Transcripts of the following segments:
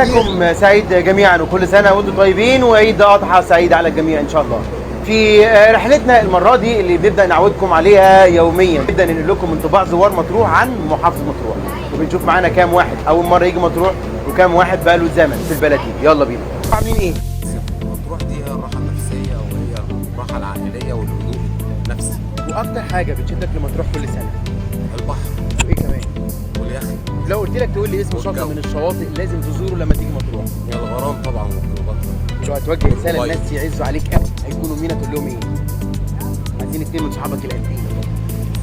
مساكم سعيد جميعا، وكل سنة وانتم طيبين، وعيد اضحى سعيد على الجميع ان شاء الله. في رحلتنا المرة دي اللي بنبدا نعودكم عليها يوميا، نبدا ننقل لكم انطباع زوار مطروح عن محافظة مطروح، وبنشوف معانا كام واحد اول مرة يجي مطروح وكام واحد بقى له زمن في البلد دي. يلا بينا. عاملين ايه؟ مطروح دي هي الراحة النفسية وهي الراحة العائلية والهدوء النفسي. واكتر حاجة بتشدك لمطروح كل سنة؟ البحر. وايه كمان؟ واليخت. لو قلت لك تقول لي اسم شاطئ والجو. من الشواطئ لازم تزوره لما تيجي مطروح؟ هي الغرام طبعا وكليوباترا. لو هتوجه رسالة طيب. لناس يعزوا عليك قوي هيكونوا مين؟ هتقول لهم ايه؟ عايزين اتنين من صحابك القديم.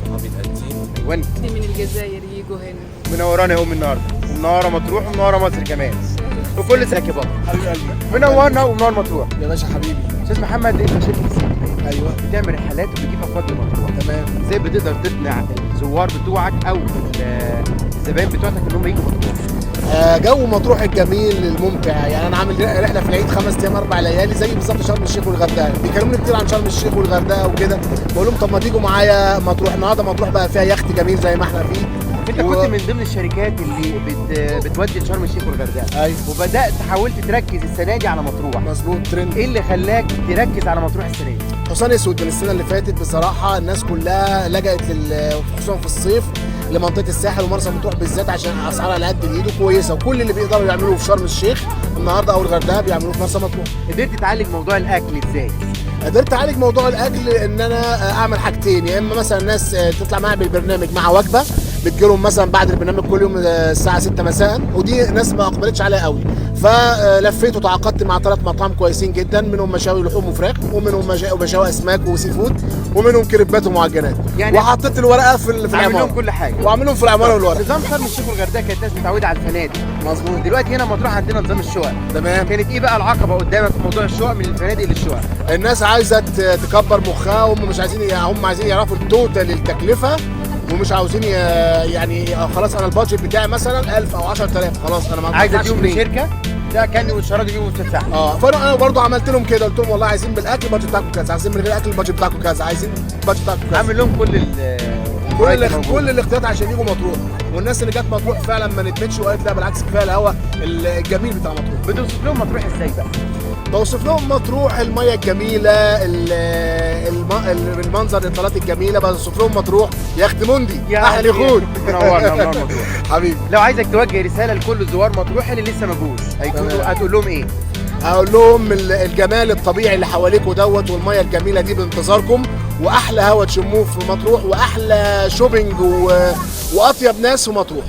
صحابي القديم. ايوه. من الجزائر يجوا هنا. منورانا يا ام النهارده، منورة مطروح ومنوره مصر كمان، وكل سنة يا بابا. حبيب قلبي. منورنا ومنور مطروح. يا باشا حبيبي. استاذ محمد، انت شركة السياحية ايوه. بتعمل رحلات وبتجيب افراد لمطروح. تمام. ازاي بتقدر تقنع الزوار بتوعك او الزبائن بتوعتك ان هم يجوا مطروح؟ جو مطروح الجميل الممتع، يعني انا عامل رحله في العيد 5 ايام 4 ليالي زي بالظبط شرم الشيخ والغردقه. بيكلموني كتير عن شرم الشيخ والغردقه وكده، بقول لهم طب ما تيجوا معايا مطروح. النهارده مطروح بقى فيها يخت جميل زي ما احنا فيه. انت كنت من ضمن الشركات اللي بتودي لشرم الشيخ والغردقه. ايوه. وبدات حاولت تركز السنة دي على مطروح. مظبوط، ترند. ايه اللي خلاك تركز على مطروح السنة دي؟ حصان اسود من السنة اللي فاتت بصراحة الناس كلها لجأت خصوصا في الصيف لمنطقه الساحل ومرسى مطروح بالذات، عشان اسعارها على قد الايد وكويسه، وكل اللي بيقدروا يعملوه في شرم الشيخ النهارده او الغردقه بيعملوه في مرسى مطروح. قدرت تعالج موضوع الاكل ازاي؟ قدرت اعالج موضوع الاكل ان انا اعمل حاجتين، يا اما مثلا الناس تطلع معايا بالبرنامج مع وجبة بتجيلهم مثلا بعد البرنامج كل يوم الساعة 6 مساء، ودي ناس ما اقبلتش عليها قوي، فلفيت وتعاقدت مع 3 مطاعم كويسين جدا، منهم مشاوي لحوم وفراخ، ومنهم مشاوي اسماك و seafood، ومنهم كريبات ومعجنات. يعني وحطيت الورقة في عامل لهم العمارة. كل حاجة. وعامل لهم في العمارة والورقة. نظام شرم الشيخ والغردقه كانت الناس متعوده على الفنادق. مظبوط. دلوقتي هنا مطروح عندنا نظام الشقق. تمام. كانت ايه بقى العقبة قدامك في موضوع الشقق من الفنادق للشقق؟ الناس عايزه تكبر مخها، وهم مش عايزين، هم عايزين يعرفوا ال total التكلفة، ومش عاوزين يعني خلاص انا ال budget بتاعي مثلا 1000 او 10000، خلاص انا ما عايز بدفعش اديهم جنيه. لشركة ده كان والشرادي بيهم مستساحه. فانا برضو عملت لهم كده، قلت لهم والله عايزين بالاكل ال budget بتاعكم كذا، عايزين من غير اكل ال budget بتاعكم كذا، عايزين ال budget بتاعكم كذا. عامل لهم كل كل الاختيارات عشان يجوا مطروح، والناس اللي جت مطروح فعلا ما ندمتش وقالت لا بالعكس كفاية الهوا الجميل بتاع مطروح. بتوصف لهم مطروح ازاي بقى؟ بوصف لهم مطروح المية الجميلة، المنظر، الاطلالات الجميلة. بوصف لهم مطروح يخت موندي احلى يخوت. منورنا منور مطروح. حبيبي. لو عايزك توجه رسالة لكل زوار مطروح اللي لسه ما جوش هيكونوا تمام. هتقول لهم ايه؟ هقول لهم الجمال الطبيعي اللي حواليكوا دوت والمية الجميلة دي بانتظاركم، واحلى هوا تشموه في مطروح، واحلى shopping واطيب ناس في مطروح.